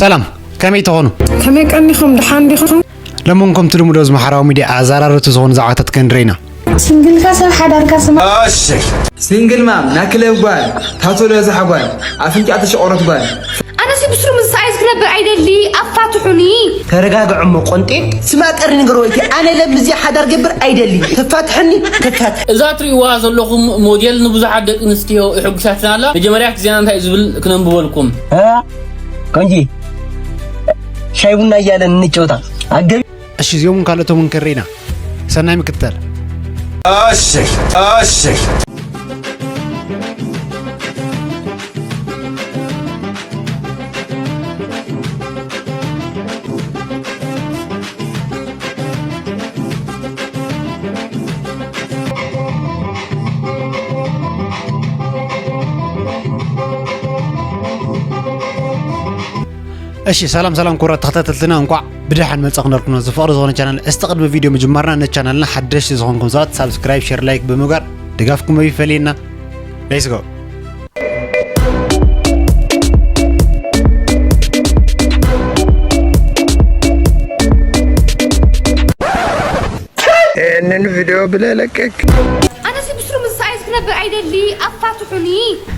ሰላም፣ ከመይ ትኾኑ? ከመይ ቀኒኹም? ደሓን ዲኹም? ለሞን ከምቲ ልሙድ ኣብዚ ማሕበራዊ ሚድያ ኣዘራረብቲ ዝኾኑ ዛዕባታት ክንርኢ ኢና። ሲንግልካ ሰብ ሓዳርካ ስማ። ሲንግል ማም፣ ናክለብ ጓል፣ ታቶሎ ዛሕ ጓል፣ ኣፍንጫ ተሸቆረት ጓል። ኣነሲ ብስሩ ምስ ሰብኣይ ክነብር ኣይደሊ፣ ኣፋትሑኒ። ተረጋግዖ እሞ ቆንጤ፣ ስማ ጠሪ ንገሮ እቲ ኣነ ለምዚ ሓዳር ገብር ኣይደሊ። ተፋትሐኒ፣ ተፋትሐ። እዛ ትርእይዋ ዘለኹም ሞዴል ንብዙሓት ደቂ ኣንስትዮ የሐጉሳትና ኣላ። መጀመርያ እቲ ዜና እንታይ እዩ ዝብል ክነንብበልኩም። እ? ቆንጂ፣ ሻይ ቡና እያለን እንጫወታ። ኣገቢ። እሺ፣ እዚኦምን ካልኦቶምን ክንርኢ ኢና። ሰናይ ምክትታል። እሺ፣ እሺ። እሺ፣ ሰላም ሰላም ክቡራት ተኸታተልትና፣ እንኳዕ ብደሓን መጻኹም ናብዚ ፍቕሪ ዝኾነ ቻናል። እስቲ ቅድሚ ቪድዮ ምጅማርና ነቲ ቻናልና ሓደሽቲ ዝኾንኩም ሰባት ሳብስክራይብ፣ ሼር፣ ላይክ ብምግባር ድጋፍኩም ኣይፈለየና። Let's go። ይህንን ቪድዮ ብለለቀክ። ኣነሲ ብስሩ ምስ ሰብኣይ ክነብር ኣይደሊ፣ ኣፋትሑኒ።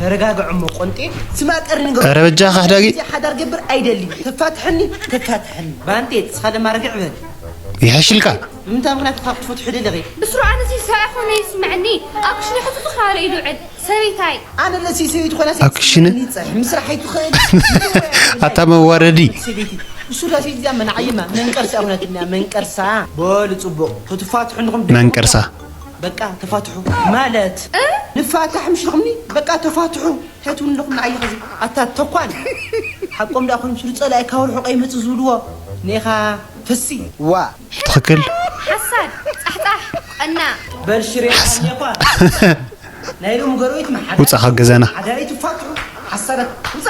ተረጋግዖ እሞ ቆንጤ፣ ስማ ጠሪ ንገሮ። ኧረ በጃኻ ሕዳጊ። ሓዳር ገብር ኣይደሊ። ተፋትሐኒ፣ ተፋትሐኒ። ባንቴ፣ ንስኻ ድማ ርግዕ በል። ይሕሽልካ። ብምንታይ ምኽንያት ኢኻ ክትፈትሑ ደለኺ? ብስሩ ኣነሲ ሰብኣይ ኮነ ይስምዐኒ። ኣብ ክሽነ ሕጹጽ ክበለ ኢሉ ውዕል። ሰበይታይ። ኣነ ለሲ ሰበይቲ ኮይና ኣብ ክሽነ? ጸብሒ ምስራሕ ኣይትኽእል። ኣታ መዋረዲ። ሰበይቲ። ብሱራ ሰበይቲ እዚኣ መናዓይማ መንቀርሳ ኮይናትና መንቀርሳ። በሉ ጽቡቕ። ተትፋትሑ እንድኹም መንቀርሳ። በቃ ተፋትሑ። ማለት እ? ንፋታሕ ምሽ ኢልኹምኒ? በቃ ተፋትሑ። እንታይ ትብሉ ኣለኹም ንዓይ ኸዚ? ኣታ ተኳን። ሓቆም ደኣ ኮይኑ ስሉ ጸላኢ ካብ ርሑቕ ኣይመጽእ ዝብልዎ። ኔኻ ፍሲ። ዋ። ትኽክል። ሓሳድ፣ ጻሕጻሕ፣ ቀና። በል ሽሬ ሓሳድ። ኣልየኳ። ናይ ሎሚ ጎረቤት መሓዳ ውጻ ካብ ገዛና። ሓዳሪት ይፋትሑ። ሓሳዳት ውጻ።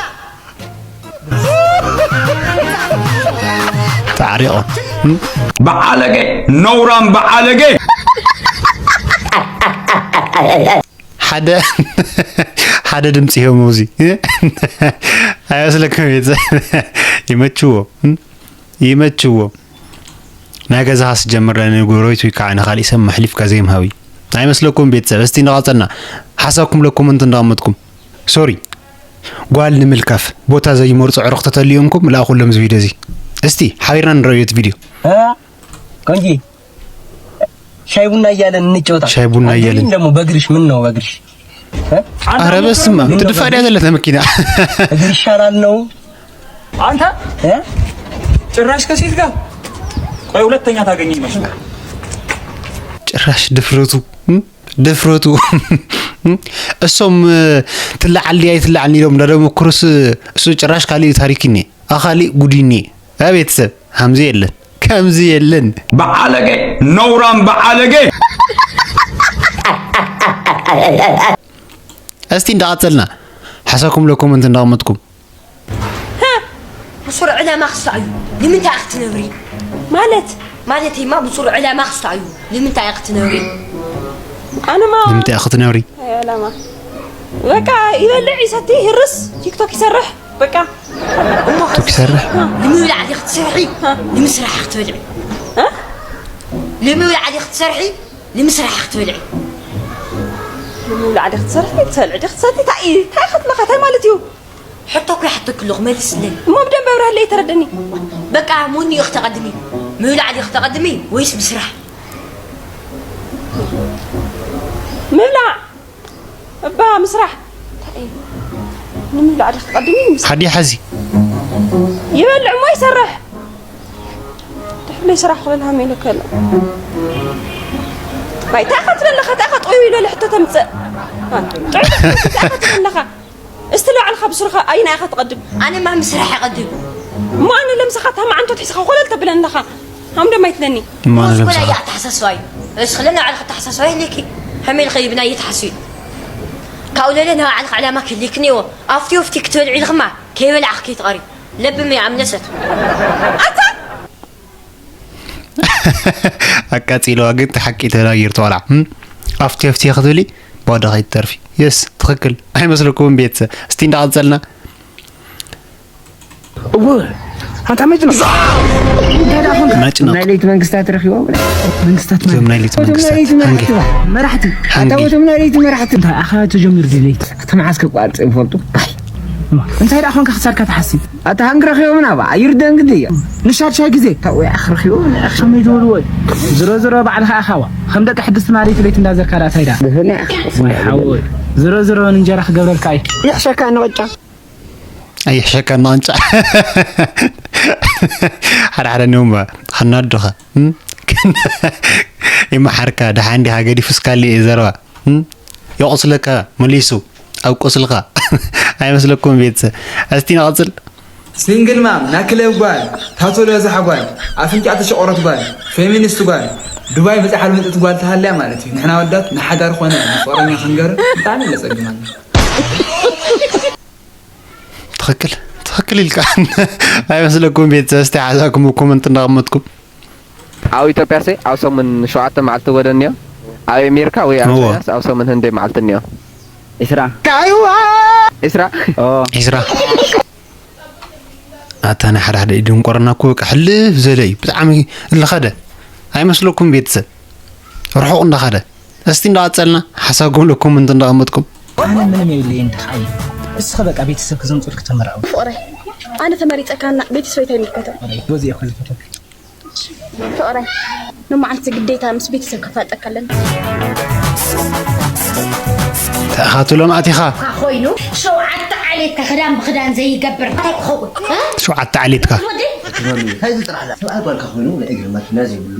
ተዓሪቖም። በዓለገ፣ ነውራም በዓለገ። ሓደ፣ ሓደ ድምፂ እዮም ኣብዚ። ኣይመስለኩም? ቤተሰብ ይመችዎ፣ ይመችዎ። ናይ ገዛኻ ስጀምር ንጎረቤት ወይ ከዓ ንኻሊእ ሰብ መሕሊፍካ ዘይምሃብ እዩ። ኣይመስለኩም ቤተሰብ? እስቲ እንዳቐፀልና ሓሳብኩም ለ ኮመንት እንዳቐመጥኩም። ሶሪ፣ ጓል ንምልካፍ ቦታ ዘይመርፁ ዕርኽቲ ተልዮምኩም ልኣኹሎም እዚ ቪድዮ እዚ። እስቲ ሓቢርና ንረእዮ እቲ ቪድዮ። እ? ቆንጂ፣ ሻይ ቡና እያለን እንጫወታ። ሻይ ቡና እያለን። አንቺ ደግሞ በእግርሽ ምን ነው በእግርሽ? እ? ኧረ በስመ አብ፣ ምን ነው ትድፋ በእግርሽ? ዲያ ዘለተ መኪና። እግር ይሻላል ነው። አንተ እ? ጭራሽ ከሴት ጋር ቆይ፣ ሁለተኛ ታገኘኝ መስሎህ። ጭራሽ ድፍረቱ፣ እም? ድፍረቱ። እም? እሶም፣ እ፣ ትለዓል ድያ ኣይትለዓልን ኢሎም እንዳደመኩሩስ፣ እሱ ጭራሽ ካሊእ ታሪክ እኔ፣ አ፣ ካሊእ ጉድ እኔ። አ፣ ቤተሰብ፣ ከምዚ የለን፣ ከምዚ የለን። በዓለገ፣ ነውራም በዓለገ። እስቲ እንዳቐጸልና፣ ሓሳኩም ለ ኮመንት እንዳቐመጥኩም። ሃ! ብሱር ዕላማ ክስታ እዩ። ንምንታይ ኢኺ ትነብሪ? ማለት? ማለተይማ ብሱር ዕላማ ክስታ እዩ። ንምንታይ ኢኺ ትነብሪ? ኣነማ ንምንታይ ኢኺ ትነብሪ? ኣይ ዕላማ። በቃ ይበልዕ፣ ይሰቲ፣ ይርስ፣ ቲክቶክ ይሰርሕ። በቃ። እሞ ቲክቶክ ይሰርሕ? ንምብላዕ ዲኺ ትሰርሒ? ሃ? ንምስራሕ ክትበልዒ? ሃ? ንምብላዕ ዲኺ ትሰርሒ? ንምስራሕ ክትበልዒ? ንምብላዕ ዲኺ ትሰርሒ? ክትበልዒ ዲኺ ትሰቲ? እንታይ እዩ? እንታይ ክትለኻ? እንታይ ማለት እዩ? ሕቶ እኮ ይሓተኪ ኣለኹ፣ መልስለይ። እሞ ብደንቢ ኣብርሃለይ፣ ተረደኒ። በቃ፣ መን እዩ ክተቐድሚ? ምብላዕ ድዩ ክተቐድሚ ወይስ ምስራሕ? ምብላዕ። እባ፣ ምስራሕ። እንታይ እዩ? ንምብላዕ ድዩ ክተቐድሚ? ምስ- ሓዲ ሓዚ። ይበልዕ እሞ ይሰርሕ። ድሕለይ ስራሕ ክብል ሃም ኢለካ ኣሎ። ኣይ፣ እንታይ ኢኻ ትብል ኣለኻ? እንታይ ኢኻ ጠውዩ ኢለ ሕቶ ተምጽእ? አ፣ ጠውዩ እንታይ ኢኻ ትብል ኣለኻ? እስቲ ንባዕልኻ ብስሩኻ ኣየናይ ኢኻ ትቐድም? ኣነማ ምስራሕ ይቐድም። እሞ ኣነ ለምሳኻ እታ መዓንቶ ትሒዝኻ ኮለል ተብለኒ ኣለኻ። ሃም ደማ ይትለኒ። እሞ ኣነ እሱ ኮላ ለምሳኻ። እያ ኣተሓሳስባ እዩ። እሱ ክለና ባዕልኻ ኣተሓሳስባ የለኪ። ሃመይ ልኸ ይብና እየተሓስቢ። ካብኡ ለለ ናይ ባዕልኻ ዕላማ ክህልየኪ እኒኦ። ኣፍቲ ወፍቲ ክትበልዒ ኢልኽማ ከይበላዕኺ ከይትቐሪ። ለብም እያ ኣምነሰት። ኣታ ኣቃጺልዋ ግን እቲ ሓቂ ተናጊርቶ ዋላ፣ እም? ኣፍቲ ኣፍቲ ክትብሊ ባዶ ከይትተርፊ። የስ፣ ትኽክል። ኣይመስለኩምን ቤተሰብ? እስቲ እንዳቐጸልና። እወ፣ ኣንታ መጭነቕ። እንታይ ደኣ ኾንካ? መጭነቕ። ናይ ለይቲ መንግስታት ረኺቦም። መንግስታት ማለት? እዞም ናይ ለይቲ እቶም ናይ መንግስታት። ለይቲ ሃንጌ። መራሕቲ ባ። ሃንጌ። ኣታ እቶም ናይ ለይቲ መራሕቲ። እንታይ ኣኻ ተጀሚሩ ድዩ ለይቲ? ኣታ መዓስ ከቋርጽ ይፈልጡ? እንታይ ደኣ ኾንካ ክሳድካ ትሓስብ? ኣታ ሃንግ ረኺቦምና ባ። ኣየር ደንግዲ እያ። ንሻድሻይ ግዜ። ታው ያኽ ረኺቦም፣ ያኽ ከመይ ዝበልዎ? ዝሮ ዝሮ ባዕልኻ ኢኻ ዋ። ከም ደቂ ሕድስቲ ማለይቲ ለይቲ እንዳዘርካ ደኣ እንታይ ደኣ? ብፍላይ ያኽ። ወይ ሓወይ። ዝሮ ዝሮ እንጀራ ክገብረልካ እዩ። ይሕሸካ ንቕጫ። ኣይሕሸካ ንቕንጫ። ሓደ ሓደ እኒኦም ባ፣ ኸናድኻ፣ እም? ይመሓርካ፣ ደሓን ዲኻ፣ ገዲፉ እስካሊ እየ ዘረባ፣ እም? የቑስለካ፣ መሊሱ፣ ኣብ ቁስልኻ። ኣይመስለኩም ቤተሰብ? እስቲ ንቐጽል። ሲንግል ማም፣ ናይ ክለብ ጓል፣ ታቱ ለብዛሕ ጓል፣ ኣፍንጫ ተሸቆረት ጓል፣ ፌሚኒስት ጓል፣ ዱባይ በጻሕ ልምጥት ጓል ተሃልያ ማለት እዩ። ንሕና ወዳት ንሓዳር ኾነ ንፍቕረኛ ክንገርም ብጣዕሚ ለጸግማልና። ትኽክል፣ ትኽክል ኢልካ። ኣይመስለኩም ቤተሰብ? እስቲ ሓሳብኩም ኮመንት እንዳቐመጥኩም። ኣብ ኢትዮጵያ ሴ ኣብ ሰሙን ሸውዓተ መዓልቲ ወደ እኒኦ፣ ኣብ ኣሜሪካ ወይ ኣብ እዎ። እስራኤል ኣብ ሰሙን ህንደይ መዓልቲ እኒኦ። ዒስራ። ዒስራ። ዒስራ። ኣታ ናይ ሓደ ሓደ ድንቆርና እኮ በቃ ሕልፍ ዘለ እዩ። ብጣዕሚ እልኸደ። ኣይመስለኩም ቤተሰብ? ርሑቕ እንዳኸደ። እስቲ እንዳቐጸልና ሓሳብኩም ለኮመንት እንዳቐመጥኩም። ኣነ ምንም የብለይን ድኻ እየ። እስኸ በቃ ቤተሰብ ክዘምፁልክ ተመራዊ። ፍቕረይ፣ ኣነ ተመሪጸካና ቤተሰበይ እንታይ ይምልከቶም? ፍቕረይ፣ በዚ እየ ክልፈተክ። ፍቕረይ፣ ንመዓልቲ ግዴታ ምስ ቤተሰብ ክፋጠካ ኣለኒ። ተኣኻትሎም ኣቲኻ። ኮይኑ ሸውዓተ ዓሌትካ ክዳን ብክዳን ዘይገብር እንታይ ክኸውን? እ? ሸውዓተ ዓሌትካ። ወደይ? እንታይ እዚ ጥራሕ ሰብኣይ ጓልካ ኮይኑ ናይ እግሪ መኪና ዘይብሉ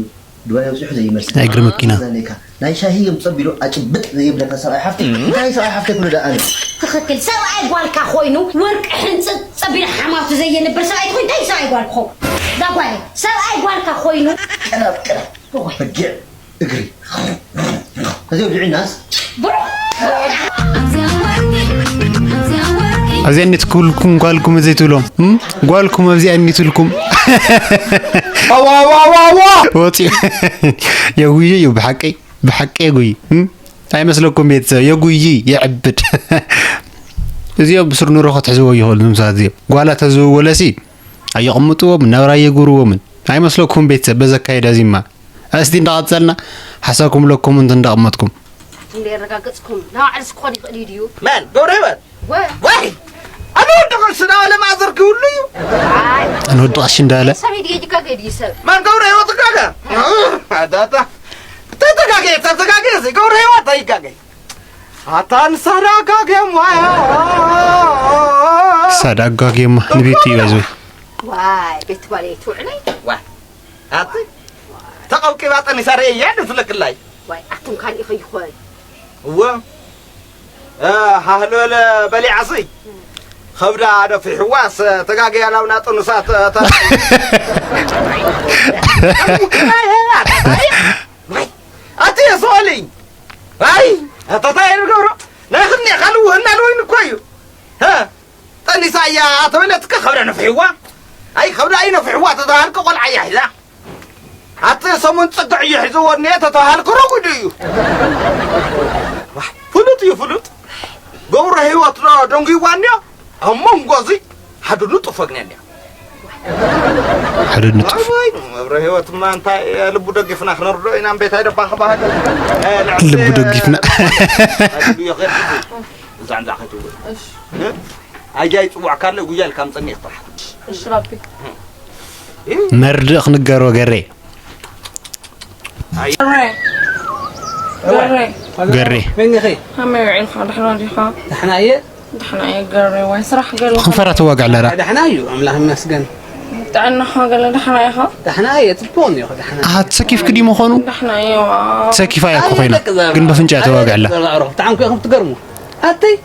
ድባይ ኣብፂሑ ዘይመስል ናይ እግሪ መኪና። ዘኔካ ናይ ሻሂ እዮም ፀቢሉ ኣጭብጥ ዘይብለካ ሰብኣይ ሓፍቲ እንታይ ሰብኣይ ሓፍቲ ክብሎ ደኣ ኣነ ትኽክል ሰብኣይ ጓልካ ኮይኑ ወርቂ ሕንፅፅ ፀቢሉ ሓማቱ ዘየንብር ሰብኣይ ትኾይኑ እንታይ ሰብኣይ ጓል ክኸውን ዛ ጓለይ ሰብኣይ ጓልካ ኮይኑ ቅረብ ቅረብ በጊዕ እግሪ እዚ ወዲዑናስ ኣብዚኣ እንድትኩልኩም ጓልኩም እዚ ትብሎም እም? ጓልኩም ኣብዚኣ እንድትልኩም ወፂኡ የጉይ እዩ ብሓቀይ ብሓቂ የጉይ እም? ኣይመስለኩም ቤተሰብ የጉይ የዕብድ እዚኦም ብስር ኑሮ ክትሕዝዎ ይኽእሉ ንምሳት እዚኦም ጓላ ተዝወለሲ ኣየቕምጥዎም ናብራ የጉርዎምን ኣይመስለኩም ቤተሰብ በዘካየዳ ዚማ እስቲ እንዳቐጸልና ሓሳብኩም ለኮመንት እንዳቐመጥኩም። እንደ የረጋገጽኩም ናብ ዓርስ ክኾን ይኽእል እዩ ድዩ? መን ገብረ ህይወት? ወ- ወይ ኣነ ወዲ ቅርሲ እንዳበለ ማእዘር ክህሉ እዩ። ኣይ ኣነ ወዲ ቀሺ እንዳበለ። ሰብ ይድየ ጅጋገ ድዩ ሰብ? መን ገብረ ህይወት ጋገ? ኣዳታ ተተጋገ ተተጋገ እዚ ገብረ ህይወት ኣይጋገ። ኣታ ንሳዳ ጋገ ሞያ። ሳዳ ጋጌማ ንቤት እዩ ባይዘው። ዋይ ቤት ባለ ትውዕለይ። ዋይ ኣቲ ተቐውቂባ ጠኒሳ ርእየያ ዶ ትለክላይ? ዋይ ኣቱም ካልእ ከይኾን። እወ እ፣ ሃህልበለ በሊዓሲ ኸብዳ ደፊሕዋስ ተጋግያ ናብ ናጠኑሳት ተራ ኣቲ የስኦልኝ ኣይ ኣታታ የድገብሮ ናይ ኽኒ ካልእ ውህና ልወይን እኮ እዩ ሀ ጠኒሳ እያ ተበለትከ ኸብዳ ነፍሕዋ ኣይ ኸብዳ ኣይ ነፍሕዋ ተተባሃልከ ቆልዓ እያ ሒዛ ኣቲ ሰሙን ጽግዕ እዩ ሒዝዎ እኒሀ ተተባሃልኩ ረጒዱ እዩ። ዋይ፣ ፍሉጥ እዩ ፍሉጥ። ገብረ ህይወት ዶ ደንጉይዋ እኒኦ ኣብ መንጎ እዚ ሓደ ንጡፍ ወግኒ እኒኦ። ሓደ ንጡፍ። ኣይ፣ ገብረ ህይወትማ እንታይ ልቡ ደጊፍና ክነርዶ ኢና እምቤት ኣይደባ ክበሃል። ልቡ ደጊፍና። ኣይ፣ ልቡ ይኸድ። ዛዕንዛ ከይትብል። እሺ። እ? ኣጃይ ጽዋዕ ካለ ጉያ ኢልካ ምጸኒ ጥራሕ። እሺ ባቢ። መርድእ ክንገሮ ገሬ። ገሬ። ገሬ። ገሬ። መን ኢኺ? ከመይ ውዒልካ? ደሕና ዲኻ? ደሕና እየ። ደሕና እየ ገሬ። ዋይ ስራሕ ገለ። ክንፈራ ተዋግዕ ኣለራ። ደሕና እዩ፣ ኣምላኽ ይመስገን። ጥዕናኻ ገለ ደሕና ኢኻ? ደሕና እየ፣ ጽቡቕ እኒኦ፣ ደሕና። ኣሃ፣ ተሰኪፍኪ ድዩ ምዃኑ? ደሕና እየ፣ ዋ። ተሰኪፋ እያ እኮ ኮይና፣ ደቂ ዘራ። ግን በፍንጫ ተዋግዕ ኣላ። ደቂ ዘራ፣ ብጣዕሚ እኮ ኢኹም ትገርሙ። ኣተይ፣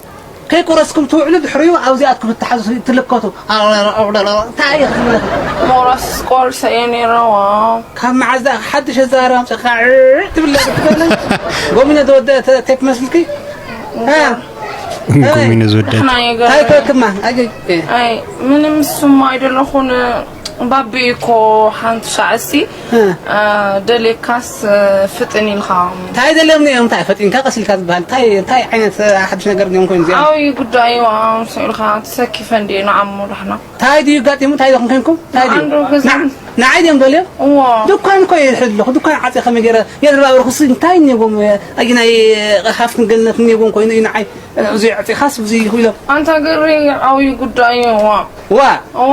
ከይቆረስኩም ትውዕሉ፣ ድሕሪኡ ኣብዚኣትኩም ትተሓዙ ትልከቱ። እንታይ እዩ ክብለኩም? ሞራስ ቆርሰ እየ ነይረ፣ ዋ። ካብ መዓዝ ደኣ ሓድሽ ኣዘራርባ ኣምጺእካ ዕዕ ትብል ኣለካ ትብለኒ? ጎሚነ ዝወደአ ተ-፣ ቴፕ መስልኪ? እ? ጎሚነ ዝወደአ። ደሕና እየ ገሬ። እንታይ ኮንክማ? ኣጀይ። ኣይ፣ ምንም ስማ ኣይደለኹን። ባቢ እኮ ሓንቲ ሻዕሲ ደሌካስ ፍጥን ኢልካ እንታይ ደልዮም እዮም እንታይ ፈጢንካ ቀሲልካ ዝበሃል እንታይ እንታይ ዓይነት ሓድሽ ነገር እዮም ኮይኑ እዚኦም ዓብዪ ጉዳይ እዩ ኣምስልካ ተሰኪፈ እንዲ ንዓሞ ዳሕና እንታይ ድዩ ጋጢሙ እንታይ ዶኹም ኮንኩም እንታይ ድዩ ንዓይ ድዮም ደልዮም እዋ ድኳን እኮ ይሕድ ኣለኹ ድኳን ዓፂ ከመይ ገይረ የድባብርኩስ እንታይ እኒዎም ኣይ ናይ ሃፍትን ገነትን እኒዎም ኮይኑ እዩ ንዓይ እዚ ዕፂኻስ እዚ ኢሎም ኣንታ ገሪ ዓብዪ ጉዳይ እዩ እዋ እዋ እዋ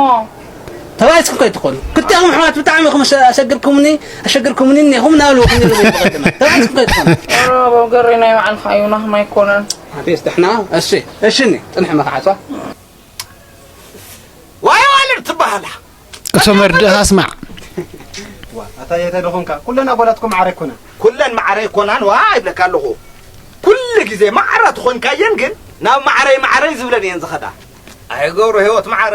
ተባይስኩም ከይትኾኑ ክልቲኹም ኣሕዋት ብጣዕሚ ኢኹም ኣሸግርኩምኒ ኣሸግርኩምኒ እኒኹም እናበልኹም ነይሩ ዘይተቐደመ ተባይስኩም ከይትኾኑ ኧረ ገሪ ናይ ባዕልኻ እዩ ናህና ኣይኮነን ኣቤስ ደሕና እሺ እሺ እኒ ጥንሒ መኽዓቷ ዋይ ዋልድ ትበሃላ እቶ መርድእ ኣስማዕ ዋ ኣታ የተ ደኾንካ ኩለን ኣጓላትኩም ማዕረ ኣይኮና ኩለን ማዕረ ኣይኮናን ዋ ይብለካ ኣለኹ ኩሉ ግዜ ማዕረ ትኾንካየን ግን ናብ ማዕረይ ማዕረይ ዝብለን እየን ዝኸዳ ኣይገብሩ ህይወት ማዕረ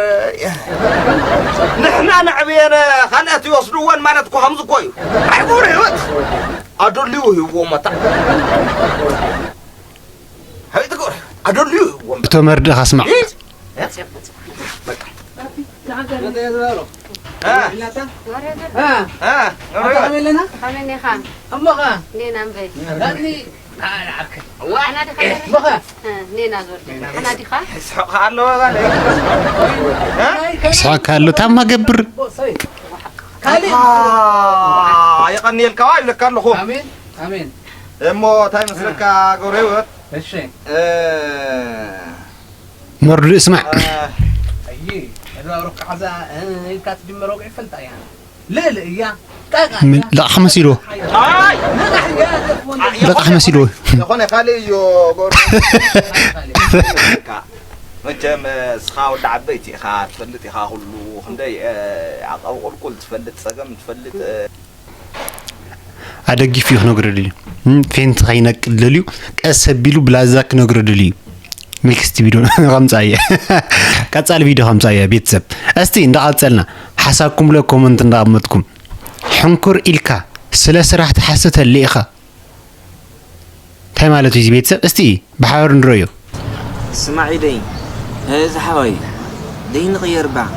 ንሕና ነዕብየን ካልኣት ይወስድወን ማለት እኮ ከምዚ እኮ እዩ ኣይገብሩ ህይወት ኣደልዩ ህይዎ መታ ኣበይ ትገብሩ ኣደልዩ ህይዎ መታ እቶ መርድእ ካስማዕ ስሕቕ ኣሎ ታማ ገብር የቐንየልካ ዋ ይብለካ ኣለኹ እሞ እንታይ መስለካ ገብረ ህይወት መርድእ ስማዕ ልእልእያ ልቕሓ መሲልዎ ልቕሓ መሲልዎ ዝኾነ ካልእ እዮ መቸም እስኻ ወዲ ዓበይቲ ኢኻ ትፈልጥ ኢኻ ኩሉ ክንደይ ዓቐብ ቁልቁል ትፈልጥ ጸገም ትፈልጥ ኣደጊፉ እዩ ክነግሮ ደልዩ ፌንት ከይነቅል ደልዩ ቀስ ኣቢሉ ብላዛ ክነግሮ ደልዩ ኔክስት ቪድዮ ከምፃ እየ ቀፃሊ ቪድዮ ከምፃ እየ ቤተሰብ እስቲ እንዳቐፀልና ሓሳብኩም ለ ኮመንት እንዳቐመጥኩም ሕንኩር ኢልካ ስለ ስራሕ ትሓስብ ተለ ኢኻ እንታይ ማለት እዩ እዚ ቤተሰብ እስቲ ብሓበር ንረዮ ስማዒ ደይ ዝሓወይ ደይ ንቕየር ባ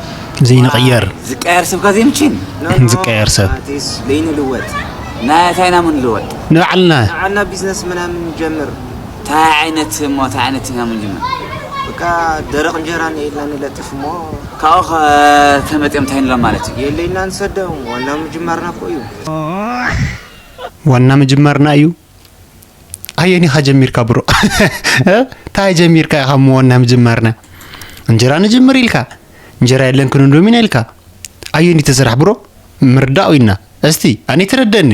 ዘይንቕየር ዝቀየር ሰብ ከ ዘይምችን ዝቀየር ሰብ ደይ ንልወጥ ናያታይና ምንልወጥ ንባዕልና ንባዕልና ቢዝነስ ምናምን ጀምር ታይ ዓይነት እሞ ታይ ዓይነት ኢና ምንጅምር በቃ ደረቕ እንጀራ ንኢልና ንለጥፍ እሞ ካብኡ ከተመፅኦም እንታይ ንሎም ማለት እዩ የለይና ንሰደው ዋና ምጅማርና እኮ እዩ ዋና ምጅማርና እዩ ኣየኒኻ ጀሚርካ ብሮ ታይ ጀሚርካ ኢኻ እሞ ዋና ምጅማርና እንጀራ ንጅምር ኢልካ እንጀራ የለን ክንዶም ኢና ኢልካ ኣየኒ ተስራሕ ብሮ ምርዳእ ኢና እስቲ ኣነ ትረደኒ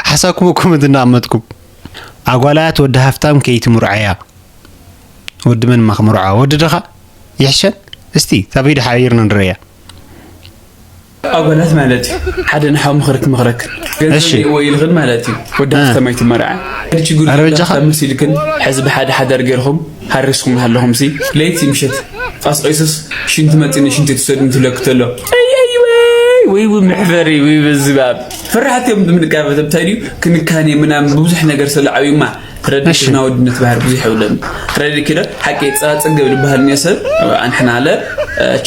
ሓሳብኩም ኮመንት እናቐመጥኩም ኣጓላት ወዲ ሃፍታም ከይትምርዓያ ወዲ መን እማ ክምርዓ ወዲ ድኻ ይሕሸን እስቲ እታ ቪድዮ ሓቢርና ንረያ ኣጓላት ማለት እዩ ሓደ ንሓው ምኽሪ ክመኽረክን ገንዘብ እሺ። ይእዎ ኢልኽን ማለት እዩ ወዲ ሃፍታም ኣይትመርዓ ሓደ ችግር ኣረ በጃኻ። ካብ መሲልክን ሕዚ ብሓደ ሓዳር ገይርኹም ሃሪስኩም ሃለኹም ሲ ለይቲ ምሸት ቀስቂሱስ ሽንቲ መፂኒ ሽንቲ ትሰዱ ትብለክ ተሎ ወይ ወይ ወይ ወይ መሕፈሪ ወይ በዝባብ ፍርሓት እዮም ብምንቃበት እንታይ ድዩ ክንካኔ ምናምን ብዙሕ ነገር ስለ ዓብዩማ ትረድእ እሺ። ጅግና ወድነት ባህር ብዙሕ የብለን ትረድእ ኪዶ ሓቂ ፀባ ፀገብ ዝበሃል እኒኦ ሰብ ኣንሕና ለ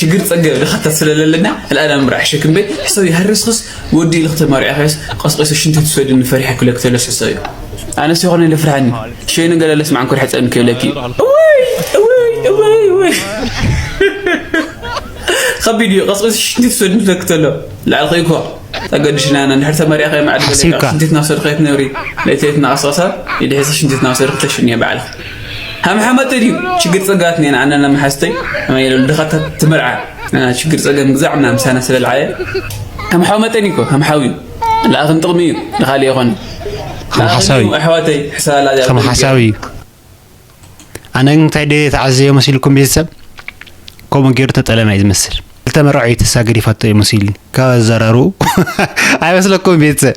ችግር ፀገብ ድኻታት ስለለለና ኣልኣላ ምራሕ ሸክም በይ ሕሰብ ይሃርስኽስ ወዲ ኢልኽ ተማሪዕኸስ ቀስቂሱ ሽንቲ ትሰድኒ ፈሪሐ ክብለክ ተለስ ሕሰብ እዩ ኣነስ ይኾነ ለፍርሓኒ ሸይኑ ገለለስ ማዕንኩር ሕፀብኒ ክብለክ እዩ እወይ እወይ እወይ እወይ ከቢድ እዩ ቀስቂሱ ሽንቲ ትሰድኒ ክብለክ ተሎ ላዕልኸ እኮ ተገድሽና ኢና እንድሕር ተመሪዕኻ መዓልቲ ሓሲብካ። በሊዕካ ሽንቲት እናወሰድካ ኣይትነብሪ ለይቲ ለይቲ እናቐስቐሳ ይድሕስኽ ሽንቲት እናወሰድካ ተሽንየ ባዕልኻ ሃምሓ መጠን እዩ ችግር ፀጋት ኔና ዓናና መሓዝተይ ከመይ ኢለ ድኻታት ትምርዓ ችግር ፀገም ግዛዕ ምና ምሳና ስለልዓየ ሃምሓዊ መጠን እዩ እኮ ሃምሓዊ እዩ ንኣኽን ጥቕሚ እዩ ንኻሊእ ይኾን ከም ሓሳዊ ኣሕዋተይ ሕሳላ ከም ሓሳዊ እዩ ኣነ ግን እንታይ ድየ ተዓዘዮ መሲልኩም ቤተሰብ ከምኡ ገይሩ ተጠለማ እዩ ዝመስል ክልተ መርዖ እዩ ተሳገዲፋቶ እዩ መሲልኒ ካብ ኣዘራርኡ ኣይመስለኩም ቤተሰብ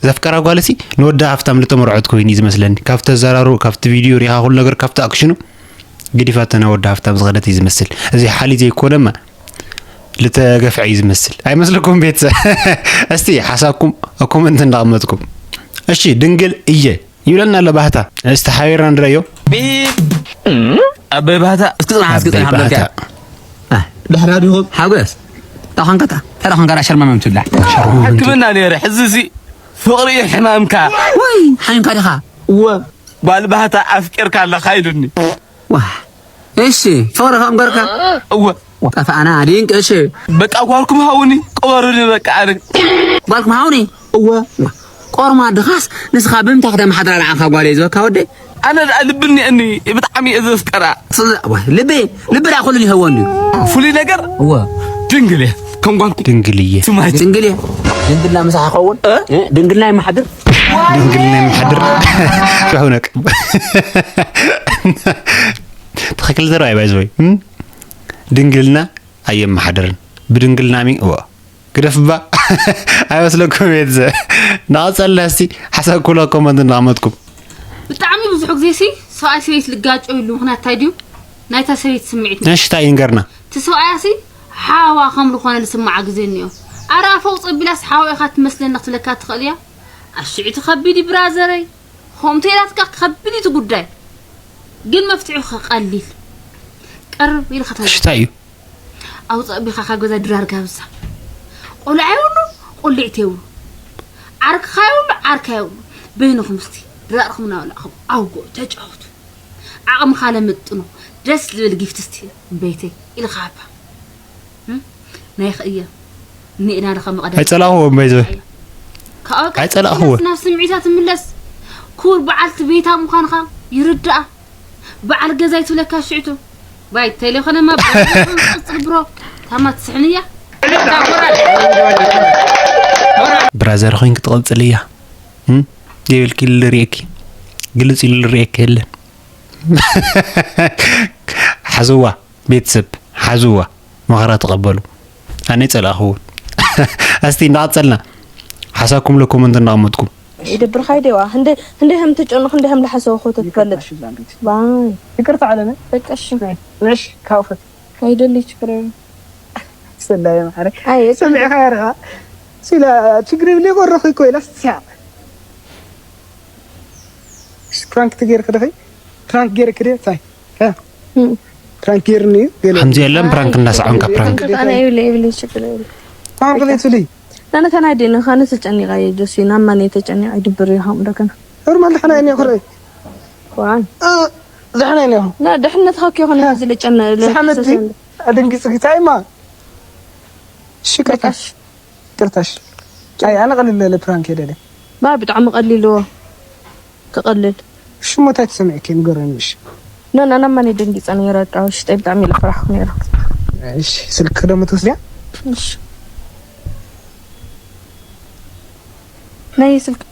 ዘፍቀራ ጓልሲ ንወዳ ሃፍታም ልተመርዖት ኮይኑ እዩ ዝመስለኒ ካብቲ ኣዘራርኡ ካብቲ ቪድዮ ሪኻ ኩሉ ነገር ካብቲ ኣክሽኑ ገዲፋቶ ናብ ወዳ ሃፍታም ዝኸደት እዩ ዝመስል እዚ ሓሊ ዘይኮነማ ልተገፍዐ እዩ ዝመስል ኣይመስለኩም ቤተሰብ እስቲ ሓሳብኩም ኮመንት እንዳቐመጥኩም እሺ ድንግል እየ ይብለና ኣሎ ባህታ እስቲ ሓቢርና ንረዮ ኣበይ ባህታ እስኪ ፅናሕ እስኪ ፅናሕ ኣለካ ደሕና ዲኹም? ሓጎስ፣ ዳኾንካታ? ተዳኾንካ ዳ ሸርማመም ትብላ? ሕክምና ነይረ፣ ሕዚ እዚ ፍቕሪ እዩ ሕማምካ። ወይ፣ ሓሚምካ ዲኻ? እወ፣ ጓል ባህታ ኣፍቂርካ ኣለኻ ኢሉኒ። ዋ፣ እሺ፣ ፍቕሪ ከም ገርካ? እወ። ጠፋእና፣ ድንቅ፣ እሺ። በቃ ጓልኩም ሃውኒ፣ ቅበሩኒ በቃ ኣነ። ጓልኩም ሃውኒ? እወ። ዋ፣ ቆርማ ድኻስ፣ ንስኻ ብምንታይ ከተመሓድራ ንዓኻ ጓል እየ ዝበካ ወደይ? ኣነ ደኣ ልቢ እኒአኒ፣ ብጣዕሚ እየ ዘፍቅራ። ጽ-፣ ዋ፣ ልቢ፣ ልቢ ደኣ ኩሉ ይህወን እዩ። ፍሉይ ነገር? እወ። ድንግል እየ፣ ከም ጓልኩም። ድንግል እየ። ስማይ። ድንግል እየ። ድንግልና ምሳኻ ይኸውን? እ? እ? ድንግልና ይመሓድር? ድንግልና ይመሓድር። ሻሁ ነቅ። ትኽክል ዘረባ እዩ፣ ባይ ዘ ወይ። እም? ድንግልና ኣየመሓድርን። ብድንግልና ሚ-፣ እወ። ግደፍባ። ኣይመስለኩም ቤት ዘ-፣ ንቐጸልና እስቲ ሓሳብ ኩሎ ኮመንት እናቐመጥኩም። ብጣዕሚ ብዙሕ ግዜ ሲ ሰብኣይ ሰበይቲ ልጋጨው ይሉ ምኽንያት እንታይ ድዩ? ናይታ ሰበይቲ ስምዒት። እሺ፣ እንታይ ይንገርና? እቲ ሰብኣያ ሲ ሓዋ ከም ዝኾነ ልስምዓ ግዜ እኒኦ። ኣረ ኣፈው ጸቢላስ ሓዋ ኢኻ ትመስለኒ ክትብለካ ትኽእል እያ። ኣሽዒቲ ከቢድ እዩ ብራዘረይ። ከምኡ ተይላትካ ከቢድ እዩ እቲ ጉዳይ። ግን መፍትሒኡ ከ ቀሊል። ቅርብ ኢልካ ተዛረብ። እሺ፣ እንታይ እዩ? ኣውፅእ ቢኻ ካብ ገዛ ድራር ጋብዛ። ቆልዓ የብሉ፣ ቆልዕቲ የብሉ። ዓርክኻ የብሉ፣ ዓርካ የብሉ። በይንኹም እስቲ ድራርኹም እናበላዕኹም ኣውግኡ፣ ተጫወቱ። ዓቕምኻ ለምጥኖ፣ ደስ ዝብል ጊፍት እስቲ ቤተይ ኢልካ ሃባ። እም? ናይ ኸእየ እኒእና ርኸ መቐዳ ኣይጸላእኽዎን፣ ባይ ዘ ወይ። ካብኡ ቀጥታ ኣይጸላእኽዎን። ናብ ስምዒታ ትምለስ። ክቡር በዓልቲ ቤታ ምዃንኻ ይርድኣ። በዓል ገዛ ይትብለካ ሽዕቱ። ባይ ተይለኾነማ ቅጽል ብሮ። ታማ ትስሕንያ። ብራዘር ኮይንኪ ትቐጽልያ። እም? የብልኪ ኢሉ ዝርእየኪ። ግልጽ ኢሉ ዝርእየኪ የለን። ሓዝዋ፣ ቤተሰብ፣ ሓዝዋ፣ መኸራ ተቐበሉ። ኣነ ጸላእኽዎ። እስቲ እንዳቐጸልና፣ ሓሳብኩም ለ ኮመንት እንዳቐመጥኩም። ይደብርኻ ይደዋ። ህንደ-፣ ህንደ ከም ትጨንቕ፣ ህንደ ከም ልሓሰወ እኮ ተትፈልጥ። እሺ፣ ዛንቢት። ባይ። ይቅርታ ዓለመ። በቃ እሺ። ነሽ፣ ካብኡ ፈት። ኣይደሊ ችግር የለም። ሰላም ማዕረ። ኣይ፣ ሰሚዕካ ያርኻ? ሲላ ችግር የብለይ፣ ቆረኹ እኮ ኢላ ስቲያ። ፕራንክ ትገይር ክደኸይ? ፕራንክ ገይር ክደ? ታይ? እ? እም። ፕራንክ ገይርኒ እዩ፣ ገለ። ከምዚ የለን፣ ፕራንክ እንዳሰዓምካ ፕራንክ። ኣነ ይብለ፣ ይብለ፣ ችግር የብለ። ፕራንክ ቤት ብለይ። ናነ ከናይ ደነ፣ ካነ ተጨኒቓ እየ፣ ጆሲ፣ ናብ ማን እየ ተጨኒቓ? ይድብር እዩ፣ ሃም ዶ ከና። ኖርማል፣ ደሕና እየ፣ እኔ ክረይ። ዋን። እ፣ ደሕና እየ፣ እኔ። ና፣ ድሕነትካ እኮ ይኾነ፣ እ፣ ዝለጨነ፣ ዝሓመት ለክሰሰ። ኣደንጊጽ ጊታይማ። እሺ፣ ይቅርታ። በቃ እሺ። ይቅርታ፣ እሺ። ኣይ፣ ኣነ ቀሊል ዝበለ ፕራንክ የደለ። ባ፣ ብጣዕሚ ቀሊል እዎ። ክቐልል። እሺ፣ እሞ እንታይ ተሰሚዕኪ ንገረኒ፣ እሺ። ኖ፣ ኖ፣ ኖ፣ ማን ደንጊጸ ነይረ፣ በቃ፣ ውሽጠይ ብጣዕሚ ኢለ ፈራሕኩ ነይረ። እሺ፣ ስልኪ ዶ ትወስድያ? እሺ። ናይ ስልኪ።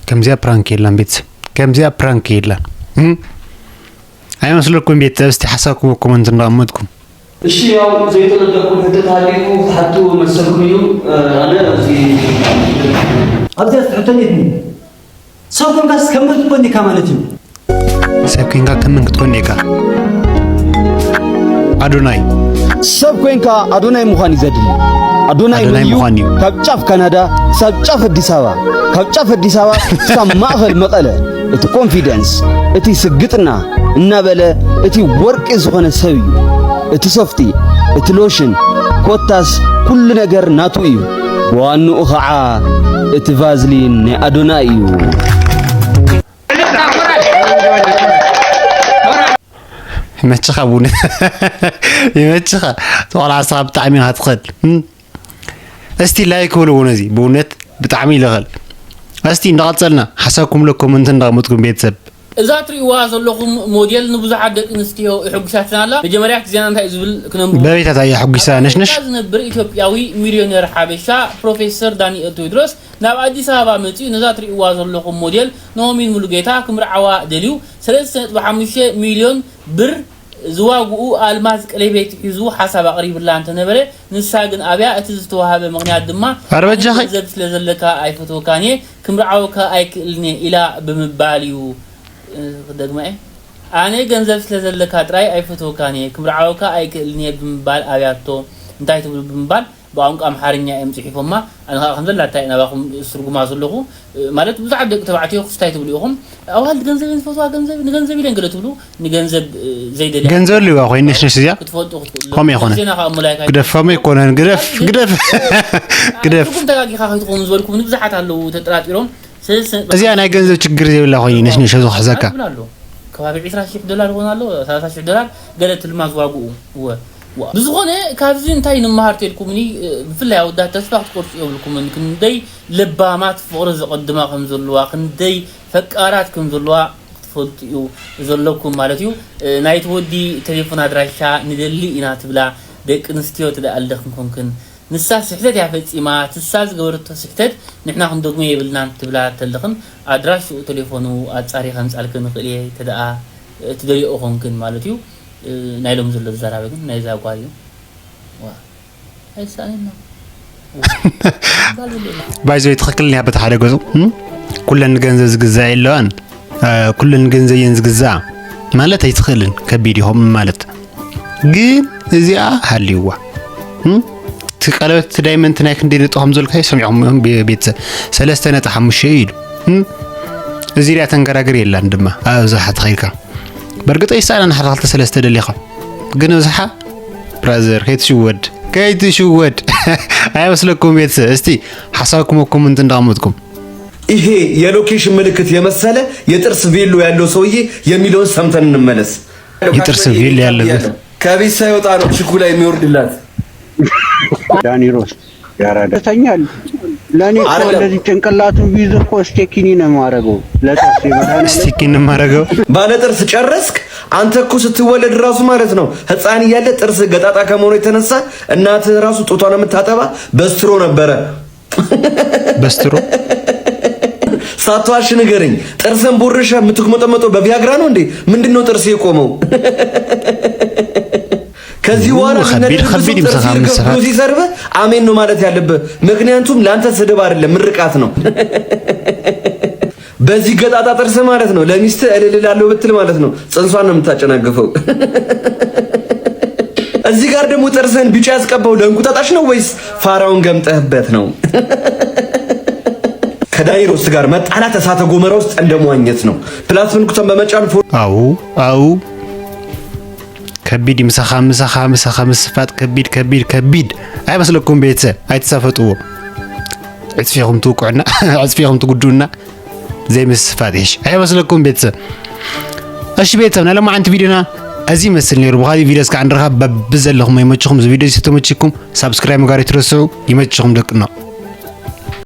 ከምዚኣ ፕራንክ የላን ቤተሰብ፣ ከምዚኣ ፕራንክ የላን። እም? ኣይመስለኩም ቤተሰብ፣ እስቲ ሓሳብኩም ኮመንት እንዳቐመጥኩም። እሺ፣ ያው ዘይተረዳእኩም ሕቶ ተሃልዩ ክትሓቱ መሰልኩም እዩ። ኣነ እዚ ኣብዚኣ ትሕቶ እንዴት ነው? ሰብ ኮንካስ ከም ምን ክትኮን ኢካ ማለት እዩ? ሰብ ኮንካ ከም ምን ክትኮን ኢካ? ኣዶናይ። ሰብ ኮንካ ኣዶናይ ምዃን እዩ ዘድሊ። ኣዶናይ ኣዶናይ መን እዩ? ምዃን እዩ። ካብ ጫፍ ካናዳ ክሳብ ጫፍ ኣዲስ ኣበባ፣ ካብ ጫፍ ኣዲስ ኣበባ ክሳብ ማእኸል መቐለ፣ እቲ ኮንፊደንስ፣ እቲ ስግጥና እናበለ እቲ ወርቂ ዝኾነ ሰብ እዩ። እቲ ሶፍቲ፣ እቲ ሎሽን፣ ኮታስ ኩሉ ነገር ናቱ እዩ። ብዋንኡ ኸዓ እቲ ቫዝሊን ናይ ኣዶናይ እዩ። ይመችኻ ቡን። ይመችኻ። ተቆላዕስኻ ብጣዕሚ ኢኻ ትኽእል። እም? እስቲ ላይክ በልዎ ነዚ፣ ብእውነት ብጣዕሚ ይልኸል። እስቲ እንዳቐጸልና ሓሳብኩም ለ ኮመንት እንዳቕመጥኩም ቤተሰብ። እዛ ትርእይዋ ዘለኹም ሞዴል ንብዙሓት ደቂ ኣንስትዮ የሐጉሳትና ኣላ። መጀመርያ እቲ ዜና እንታይ እዩ ዝብል ክነንብቦ። በቤታት ኣያ ሐጉሳ ኣብ ነሽነሽ። ኣሜሪካ ዝነብር ኢትዮጵያዊ ሚልዮነር ሓበሻ ፕሮፌሰር ዳንኤል ቴዎድሮስ ናብ ኣዲስ ኣበባ መጺኡ ነዛ ትርእይዋ ዘለኹም ሞዴል ናኦሚን ሙሉጌታ ክምርዓዋ ደልዩ ሰለስተ ነጥቢ ሓሙሽተ ሚልዮን ብር ዝዋግኡ ኣልማዝ ቀለቤት ሒዙ ሓሳብ ኣቕሪብላ እንተነበረ፣ ንሳ ግን ኣብያ፣ እቲ ዝተዋህበ ምኽንያት ድማ ኣረ በጃኺ። "ኣነ ገንዘብ ስለ ዘለካ ኣይፈትወካን እየ፣ ክምርዓወካ ኣይክእልን እየ" ኢላ ብምባል እዩ። እ፣ ክደግማ እየ። "ኣነ ገንዘብ ስለ ዘለካ ጥራይ ኣይፈትወካን እየ፣ ክምርዓወካ ኣይክእልን እየ" ብምባል ኣብያቶ። እንታይ ትብሉ ብምባል ብቋንቋ ኣምሓርኛ እዮም ጽሒፎማ። ኣነ ከዓ ከም ዘላታ እየ ናባኹም ዝትርጉማ ዘለኹ። ማለት ብዙሓት ደቂ ተባዕትዮ ክስታይ ትብሉ ኢኹም። ኣዋልድ ገንዘብ እየን ዝፈትዋ፣ ገንዘብ፣ ንገንዘብ ኢለን ገለ ትብሉ፣ ንገንዘብ ዘይደልያ ገንዘብ ልዋ ኮይነሽ ነሽ እዚኣ ክትፈልጡ ክትክእሉ። ከምኡ ይኾነ። ግደፍ፣ ግደፍ። ግደፍ። ትርጉም ተጋጊኻ ከይትኾኑ ዝበልኩም ንብዙሓት ኣለዉ ተጠራጢሮም። እዚኣ ናይ ገንዘብ ችግር ዘይብላ ኮይኑ ነሽ ነሽ ዝኽሕዘካ። ይብል ኣሎ። ከባቢ ዕስራ ሺሕ ዶላር ይኾን ኣሎ፣ ሰላሳ ሺሕ ዶላር ገለ ትልማዝ ዋግኡ። እወ። ብዝኾነ ካብዚ እንታይ ንምሃር ተልኩምኒ? ብፍላይ ኣወዳት ተስፋ ክትቆርጹ የብልኩምን። ክንደይ ለባማት ፍቕሪ ዘቐድማ ከም ዘለዋ፣ ክንደይ ፈቃራት ከም ዘለዋ ክትፈልጡ እዩ ዘለኩም ማለት እዩ። ናይቲ ወዲ ቴሌፎን ኣድራሻ ንደሊ ኢና ትብላ። ደቂ ኣንስትዮ ትደኣ ኣለኽን ኮንክን ንሳ ስሕተት እያ ፈጺማ፣ ትሳ ዝገበረቶ ስሕተት ንሕና ክንደግሞ የብልናን ትብላ ተለኽን ኣድራሽኡ ቴሌፎኑ ኣጻሪ ከምጻልክን ንኽእል እየ ተደኣ ትደልዮ ኾንክን ማለት እዩ። ናይ ሎም ዘሎ ዝዘራበ ግን ናይዛ ጓል እዩ። ዋ፣ ኣይሳእንን ነው። ባይዘይ ትኽክል እያ። በቲ ሓደ ገጹ ኩለን ንገንዘብ ዝግዛእ የለዋን። ኩለን ንገንዘብ እየን ዝግዛኣ ማለት ኣይትኽእልን፣ ከቢድ ይኹም ማለት ግን እዚኣ ሃልይዋ እቲ ቀለበት ዳይመንት ናይ ክንደይ ነጥብ ከም ዘልካ ሰሚዕኹም እዮም ቤተሰብ ሰለስተ ነጥብ ሓሙሽተ እዩ ኢሉ። እዚ ሪያ ተንገራግር የላን ድማ ኣብዝሓ ተኸይልካ በርግጠ ይሳእና ንሓደ ክልተ ሰለስተ ደሊኻ ግን ኣብዝሓ ብራዘር ከይትሽወድ ከይትሽወድ ኣይመስለኩም ቤተሰብ። እስቲ ሓሳብኩም ኮመንት እንዳቐመጥኩም ይሄ የሎኬሽን ምልክት የመሰለ የጥርስ ቬሎ ያለው ሰውዬ የሚለውን ሰምተን እንመለስ። የጥርስ ቬሎ ያለበት ከቤት ሳይወጣ ነው ችኩ ላይ የሚወርድላት። ዳኒሮስ ያራዳ ተኛል። ለእኔ እኮ እንደዚህ ጭንቅላቱ ቢይዝ እኮ ስቴኪኒ ነው የማደርገው። ለጥርስ ይበላል። ስቲኪን ማረገው ባለ ጥርስ ጨረስክ? አንተ እኮ ስትወለድ ራሱ ማለት ነው ህፃን እያለ ጥርስ ገጣጣ ከመሆኑ የተነሳ እናትህ ራሱ ጡቷን የምታጠባ በስትሮ ነበረ። በስትሮ ሳትዋሽ ንገረኝ። ጥርስን ቦርሸ የምትጉመጠመጠው በቪያግራ ነው እንዴ? ምንድን ነው ጥርስ የቆመው? ከዚህ በኋላ ከቢድ- ከቢድ ይምሰኻ መሰፋት። ሲሰርብህ አሜን ነው ማለት ያለብህ። ምክንያቱም ለአንተ ስድብ አይደለም ምርቃት ነው። በዚህ ገጣጣ ጥርስ ማለት ነው ለሚስት እልልላለሁ ብትል ማለት ነው ጽንሷን ነው የምታጨናግፈው። እዚህ ጋር ደግሞ ጥርስህን ቢጫ ያስቀባው ለእንቁጣጣሽ ነው ወይስ ፋራውን ገምጠህበት ነው? ከዳይሮስ ጋር መጣላት እሳተ ጎመራ ውስጥ እንደመዋኘት ነው። ፕላስ ምልክቷን በመጫን ፎ አው አው ከቢድ ምሳኻ ምሳኻ ምሳኻ ምስፋጥ ከቢድ ከቢድ ከቢድ ኣይመስለኩም ቤተሰብ ኣይተሳፈጥዎ ዕፅፊኹም ትውቅዑና ዕፅፊኹም ትጉድኡና ዘይምስፋጥ ይሽ ኣይመስለኩም ቤተሰብ እሺ ቤተሰብ ናይ ለማዓንቲ ቪዲዮና እዚ ይመስል ነይሩ ብኻሊእ ቪዲዮ እስካ እንረኻ በብዘለኹም ይመችኹም እዚ ቪዲዮ ዝተመችኩም ሳብስክራይብ ምግባር ይትረስዑ ይመችኹም ደቅኖ